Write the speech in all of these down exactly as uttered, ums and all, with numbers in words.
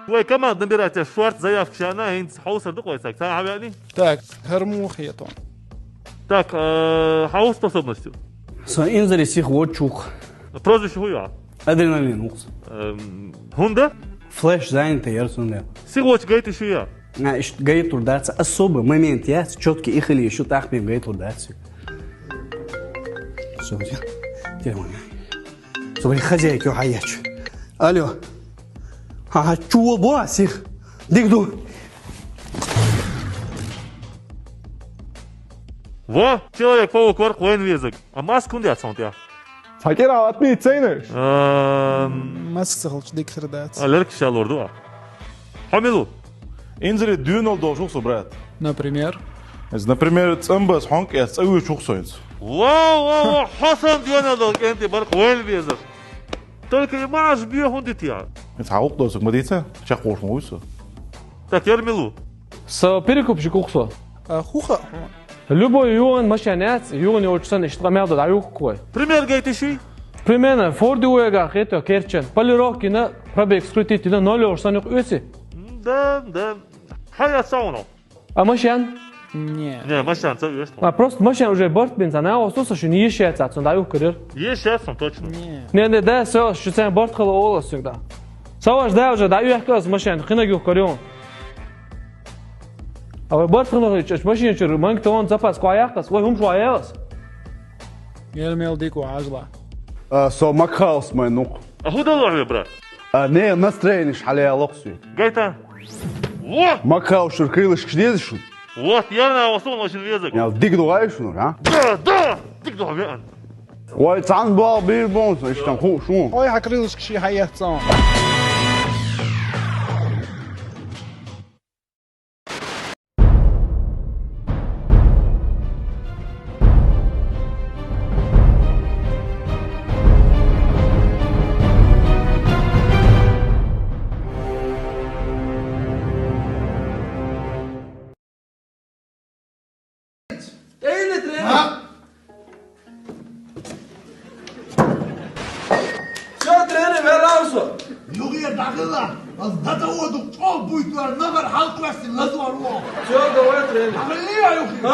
Вай команда набирать шорт заявка шана, хӀинца хьовсар ду-кх вай саг. Цхьа хьавеъний? Так, хӀара муха хетон? Так, э, хьо способность? Со инзаре сиха воцуш ву-кх. Прозвище хӀу я? Адреналин ву-кх со. Эм, хӀунда? Флеш занятый яр сона. Сиха воцуш гайташ ю я? А, иштта гайтур дац, особый момент яц, чётки ихали шу тахпин гайтур дац. Всё, телефон. Со вай хозяйка хьаечу. Алло. Ха, ха, чего бо сих? Диг ду. Во, Человек-паук варх вайн везаг. А маска хӀунда яц хьона тӀа? Цхьа кӀира отменить цайнаш? Ам. Маска ца хилча дика хир дац. А, лерг шалур ду, а? Хьо мила ву? Инзаре доьнал долуш ву-кх со, брат. Например? Иза, например, цӀамбаз хьонка эс цӀа вуьйчу ву-кх со хӀинца. Во, во, во, хьо санна доьнал долу кӀентий барх вайн везар. Только и ма аш бе хӀунда дитий? Хьан гӀуллакх доцург ма дийца, чекхволуш ма вуй со. Так, яр мила ву? Со перекупщик ву-кх со. А, хӀу хаьа хьуна? Любой юан машен яц, юан йолчу санна иштта къамел ду дӀаюхку вай. Пример гайташ юй? Примерно, Форд Уэга хето керчен. Полировка йина, пробег скрутить йина, ноль йолуш санна юха оьций. Да, да. Хьан яц ца хьуна? А машен? Не. Не, машен ца веш. А просто машен уже барт бин ца, на осу со шуна еш яц, цунна дӀаюхкарир. Еш яц, точно. Не. Не, не, да, со шу цен барт хала олас всегда. Со ваш да уже дӀаюхкалас машен, хинаг юхкарюн. А вай барт хала чач машин чур, манг тон запас кхо яхкас, вай хӀумаш вай ялас. Гермел дико ажла. А, со Макхаус майн нух. А хӀу дало хьоьга, брат? А, не, настроенеш хьалаялокх суьга. Гайта? Во! Макхаушур крылышкаш деза шуна? Вот, я на вас он очень везаг. Я диг дугӀай шуна, а? Да, да! Диг дугӀа веан. Вай, цхьана бал бийр бонус, иштта ху шун. Ой, хьа крылышкаш хьаэццан. ТӀе йилла, тренер! А? Всё, тренер, вер ву со. Юххе дӀахилла, ас дата воду чӀогӀа буйтур, нагар хьалкхоьссина лазор ву. Всё, давай, тренер. ДӀахилли я юххе? А?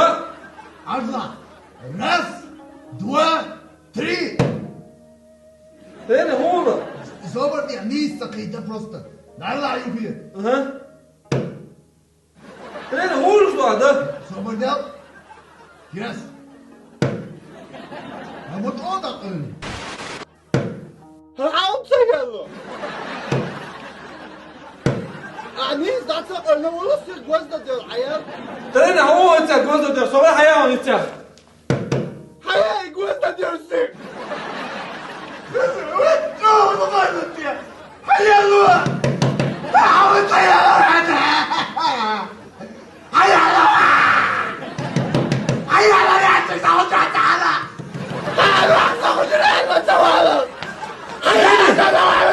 Ажла. Раз, два, три. Тренер, хӀуна? Собар де, нийса ца кхийда просто. ДӀахилла юххе. Ага. Тренер, хӀуна ду, да? Собар де. Yes. А вот он так. Хьан ца хьалло? А нийса дӀа ца къарна, вала сир гвозда дер, Ӏаяр. Тренер, хьо вон ца гвозда дер, со вай хьаян ца. Хьаяй гвозда дер сир. Аллилуйя!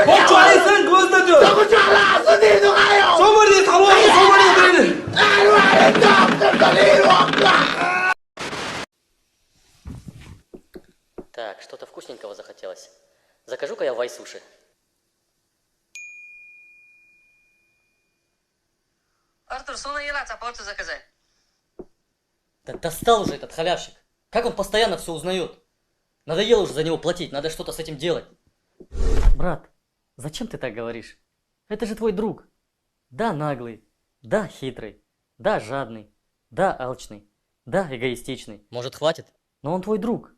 Хьо чу айсан гвозда дер? Собар де, хьало, собар де, тренер. Так, что-то вкусненького захотелось. Закажу-ка я вай суши. Артур, суна йила цхьа порцию заказать. Да достал уже этот халявщик. Как он постоянно все узнает? Надоело уже за него платить, надо что-то с этим делать. Брат, зачем ты так говоришь? Это же твой друг. Да, наглый. Да, хитрый. Да, жадный. Да, алчный. Да, эгоистичный. Может, хватит? Но он твой друг.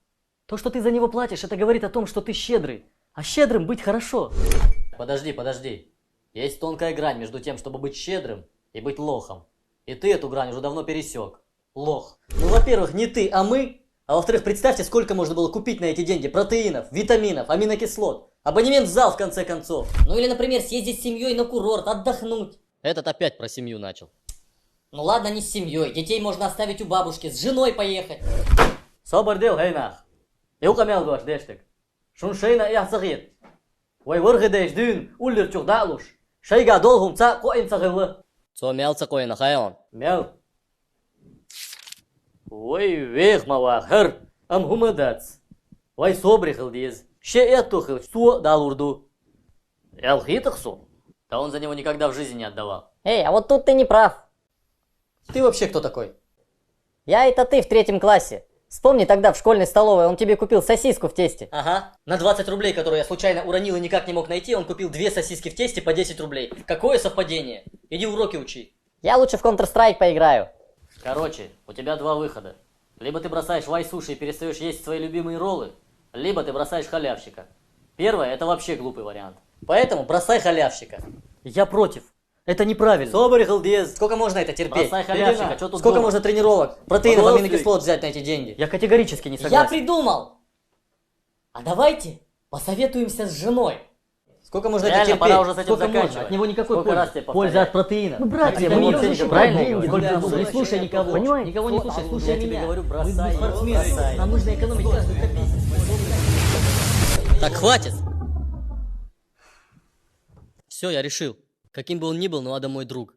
То, что ты за него платишь, это говорит о том, что ты щедрый. А щедрым быть хорошо. Подожди, подожди. Есть тонкая грань между тем, чтобы быть щедрым и быть лохом. И ты эту грань уже давно пересек. Лох. Ну, во-первых, не ты, а мы. А во-вторых, представьте, сколько можно было купить на эти деньги протеинов, витаминов, аминокислот. Абонемент в зал, в конце концов. Ну или, например, съездить с семьей на курорт, отдохнуть. Этот опять про семью начал. Ну ладно, не с семьей. Детей можно оставить у бабушки, с женой поехать. Собар де, хӀай нах. Юха мел дош дештаг. Шун шайна эхь ца хет. Вай варгӀи дайш дуьйна уллерчух дӀа а луш, шайга долу хӀума цхьа а кхоийна ца хилла. Цо мел ца кхоийна, хьайон? Мел. Вай веха ма ваха хӀара, амма хӀума дац. Вай собаре хила деза. Шен этто хилча, цо а далур ду. Аьлла хетах со. Да он за него никогда в жизни не отдавал. Эй, а вот тут ты не прав. Ты вообще кто такой? Я это ты в третьем классе. Вспомни тогда в школьной столовой, он тебе купил сосиску в тесте. Ага. На двадцать рублей, которые я случайно уронил и никак не мог найти, он купил две сосиски в тесте по десять рублей. Какое совпадение? Иди уроки учи. Я лучше в Counter-Strike поиграю. Короче, у тебя два выхода. Либо ты бросаешь вай-суши и перестаешь есть свои любимые роллы, либо ты бросаешь халявщика. Первое — это вообще глупый вариант. Поэтому бросай халявщика. Я против. Это неправильно. Собари, Халдиез, сколько можно это терпеть? Бросай халявщика, чё тут Сколько дома? Можно тренировок, протеинов, Просто аминокислот взять на эти деньги? Я категорически не согласен. Я придумал! А давайте посоветуемся с женой. Сколько можно Реально, это терпеть? Пора уже с этим Сколько заканчивать. Можно? От него никакой Сколько пользы. Раз тебе повторять? Польза от протеина. Ну, братья, мы не можем правильно деньги. Сколько деньги? Не слушай никого. Понимаете? Никого не слушай, слушай я меня. Тебе говорю, бросай, мы, мы спортсмены. Бросай. Нам нужно экономить каждую копейку. Так, хватит. Все, я решил. Каким бы он ни был, но Адам мой друг.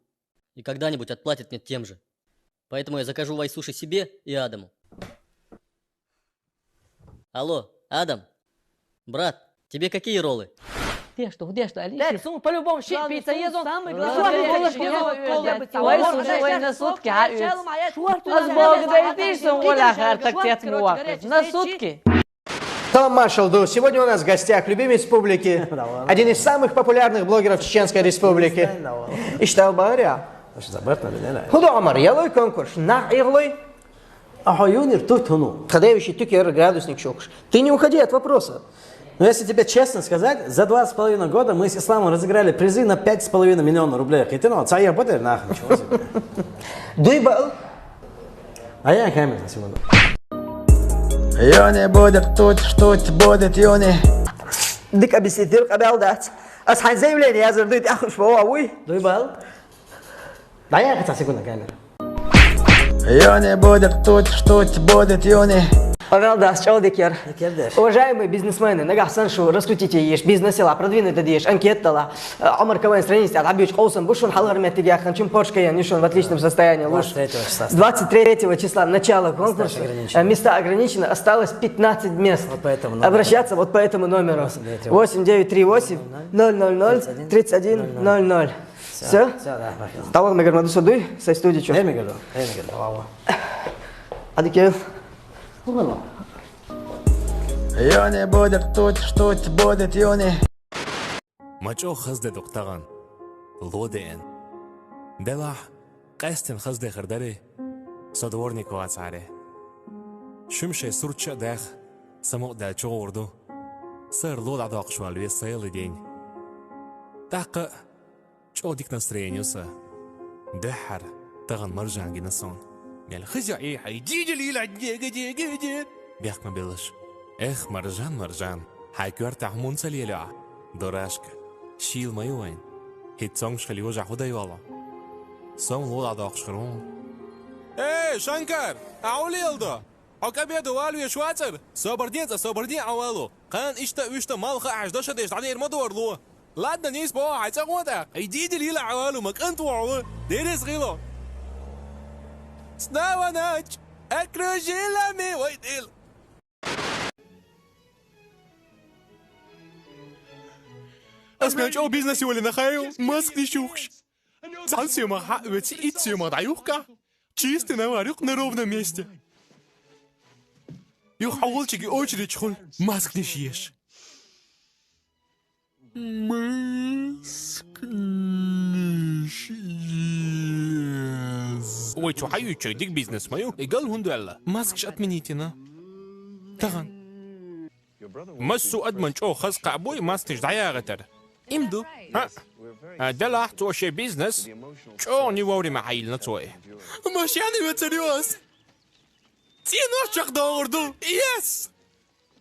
И когда-нибудь отплатит мне тем же. Поэтому я закажу вай-суши себе и Адаму. Алло, Адам. Брат, тебе какие роллы? Где что, где что, Алиса? Так, сумма по-любому щит, пицца, езон. Самый главный. Вай, слушай, вай на сутки, а, Аз Бог дайтиш, сон валя хар так тет муак. На сутки. Салам, маршал Ду. Сегодня у нас в гостях любимец публики, один из самых популярных блогеров Чеченской Республики. Иштал Баря. Худо Амар, ялой конкурс, нах иглой. Ахо юнир тут хуну. Когда я вещи тюк, я градусник чукш. Ты не уходи от вопроса. Но если тебе честно сказать, за два с половиной года мы с Исламом разыграли призы на пять с половиной миллионов рублей. И ты, ну, цая бутер, нахуй, ничего себе. Дуй бал. А я камера сегодня. Ёни будет тут, тут будет Ёни. Дык объяснить, дыр кабел дать. Аз хай заявление я зардует, ахуш, уй. Дуй бал. Даян хата секунда камера. Ёни будет тут, тут будет Ёни. Пожалуйста, чё дикер? Уважаемые бизнесмены, нагахсан шу, раскрутите еш, бизнес ела, продвинуть это еш, анкета ла, Амар Кавайн страница, а бич колсон, бушун халгар метиг яхан, чум Порш Кайен, юшун в отличном состоянии, луш. Двадцать третьего числа начало конкурса. Места ограничены, осталось пятнадцать мест. Вот поэтому номер. Обращаться вот по этому номеру. Восемь девять три восемь ноль ноль ноль тридцать один ноль ноль. Всё? Всё, да, пошёл. Талон мегер маду содуй, сай студия чё? Эмигер, эмигер, вау. Адикел. Ёни будет тут, тут будет Ёни. Мачо хазде доктаган. Лоден. Делах, къестен хазде хардары. Со дворник вацаре. Шумше сурча дах. Само да чогурду. Сар лода докшвал вес сайлы день. Такы Чо дик настроениеса. Дехар таган Маржан гина сон. Мел хызя и хай дидил ила деге деге де. Бяхма белыш. Эх, Маржан, Маржан. Хай кёрта хмун салеля. Дорашка. Шил маювайн. Хит сонг шхали ожа худай вала. Сон лола докшхрун. Эй, Шанкар! Аулиэлдо! Хьо кӀабеда валвеш вацар, собар ден цӀа собар ден Ӏавалу. Кхана иштта-вуьшта малха Ӏаш дашадеш дӀадер ма дорлу. Ладна, нийс боху хьай цӀа гӀо тӀаккха, и дийдила йила Ӏавалу ма кӀант вохьу, деррис гӀило. Снава ночь, окружила ми вай дил. Ас мел чӀо бизнес йолина хайу, маскни шухш. Цхьан сема хьа веци ит сема дӀаюхка. Чисто наварюк на ровном месте. Юх хьаволчиги очередь хул, маскниш еш. Маскниш еш. Ой, чу хьаюй чай дик бизнес маю, игал хун дуэлла. Маскш отмените на. Таган. Массу адаман чӀогӀа хаза кхаъ буй маскнаш дӀаягӀийтар. Им ду. ХӀаъ. А, делахь цо шен бизнес чӀогӀа не вовремя хьайиллина цо и. Машен вецар ю ас. ЦӀенош чекхдогӀур ду. Yes!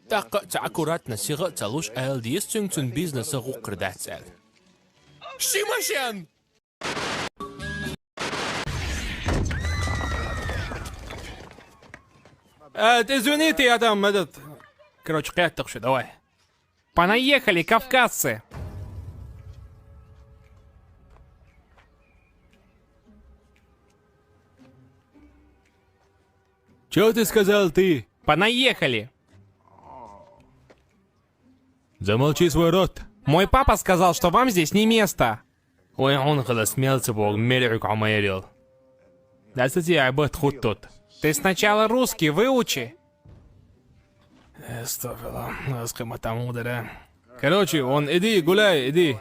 ТӀаккха а ца аккуратно, сиха а ца луш, аьлла деза цуьнга цун бизнеса гӀуккхар дац аьлла. Ши машен! Э, извините, я там этот... Короче, кхеттах шу, давай. Понаехали, кавказцы! Чё ты сказал, ты? Понаехали! Замолчи свой рот. Мой папа сказал, что вам здесь не место. Вай хьуна хила смелца бог, мелюк хьо ма ярил. Да сази айбат хуттут. Ты сначала русский выучи. Эстафила, нас хема там удара. Короче, он иди, гуляй, иди.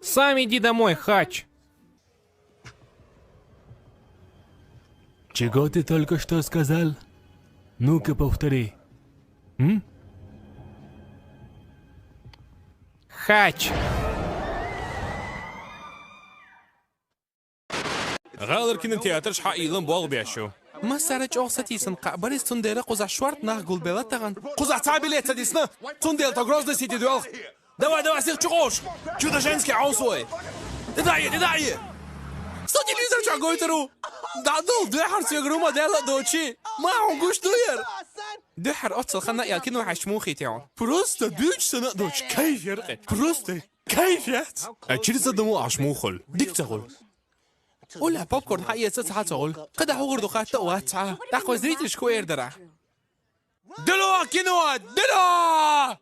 Сам иди домой, хач. Чего ты только что сказал? Ну-ка повтори. М? Хач. ГӀалар кинотеатраш хьаийлан болх беш ю. Массара чӀоагӀа сатийсан кхаъ барис, цундела кхузахь шорта нах гулбелла тахана. Кхузахь цхьа билет ца дисна, цундела тхо Грозный Сити доьлху. Давай, давай, сих чу къовш! Чудо-женский Ӏовсой! Тидаъе, тидаъе! Со телевизор чохь гойтур ву! ДӀадал, дуьххьара соьга рума даьлла а доций, ма хьуна гуш ду яра! Дуьххьара оццул ханна а ял кино хьаьжча муха хийтий хьуна? Просто дуьйцуш санна а доцуш, кайф яра кхин. Просто кайф яц! А чуьра ца дан ву ахьаш муха хуьлу? Дика ца хуьлу. Уля, попкорн хьаэца ца хьа ца хуьлу. КхидӀа хӀугӀар ду хатта а вац цхьа. ТӀаккха вай зрительш кхуьер дара. Дило кино! Дило!